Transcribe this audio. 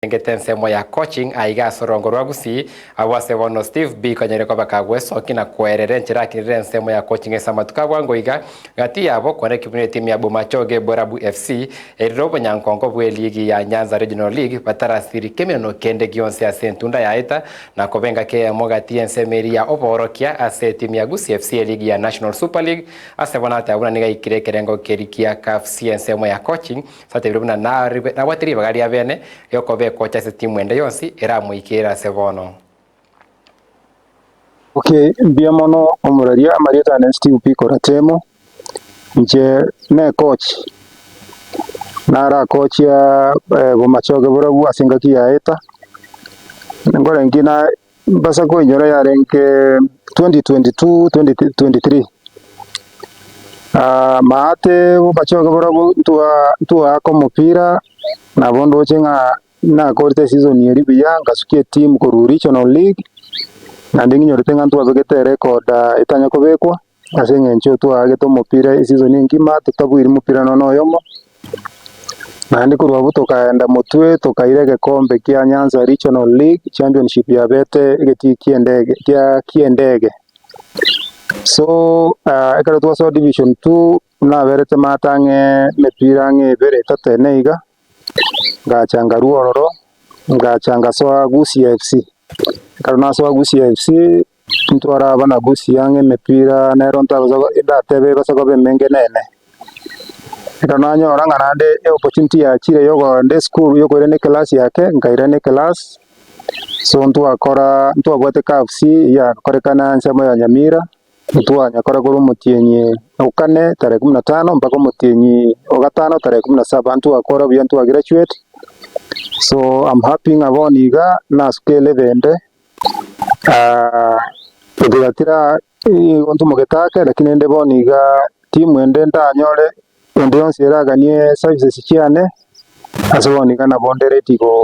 Engete ensemo ya coaching aiga ase orongo rwa Gusii, abwo ase bono Steve B konyare koba kagwesokia na koerera enchera akinire ensemo ya coaching ase amatuko a bwango iga. Gati yabo kwanekigwe buna etimu ya Bomachoge Borabu FC erire obonyankongo bwe ligi ya Nyanza Regional League batarasiri keminano kende gionsi ase entunda yaeta na koba engaki eyemo gati y'ensemo eria ya oboorokia ase etimu ya Gusii FC eligi ya National Super League ase bono ateba buna nigo aikire ekerengo keria kia CAF C ensemo ya coaching Satebire buna nabwate ribaga ria bene riokoba ekocha ase timu ende yonsi eramoikere ase bono. Okay, mbuya mono omoraria, amarieta ane Steve Biko Ratemo, inche ne coach, narakochia bomachoge borobwo ase engaki yaeta, nkore nki na mbasa koinyora yarenge 2022, 2023, maate bomachoge borobwo ntwa ntwaaka omopira, nabo ndoche ng'a nakorete eseason eria buya, ngasukia etimu korwa regional league, naende ng'inyorete ng'a ntwabegete erecord etanya kobekwa. Ase eng'encho twaagete omopira eseason engima totabuiri mopira nonya oyomo, naende korwa abwo tokaenda motwe tokaira egekombe kia Nyanza Regional League championship yabete egetii kia endege kia ki'endege. So ekero twasoa division two naberete maate ang'e emepira ang'e ebere etato ene iga, ngacha nkarwa ororo, ngacha ngasoa Gusii FC. Ekero nasoa Gusii FC. Ntwaraba na Gusii ang'e emepira nero ntabasa ndatebe ebase koba emenge nene. Ekero nanyora ng'a naende eopportunity yachire ya okogenda esukuru ya okoirana eclass yake, nkairana eclass, so ntwakora ntwabwate CAFC yakorekana ensemo ya Nyamira, ntwanyakora korwa omotienyi o kane tarehe kumi na tano mpaka omotienyi o gatano tarehe kumi na saba, ntwakora buya ntwa graduate, so I'm happy ng'a bono iga nasuka elevel ende. Gotigatira nigo ntumogete ake, lakini rende bono iga timu ende ndanyore ende yonsi eraganie services chiane, ase bono iga nabo nde ready go.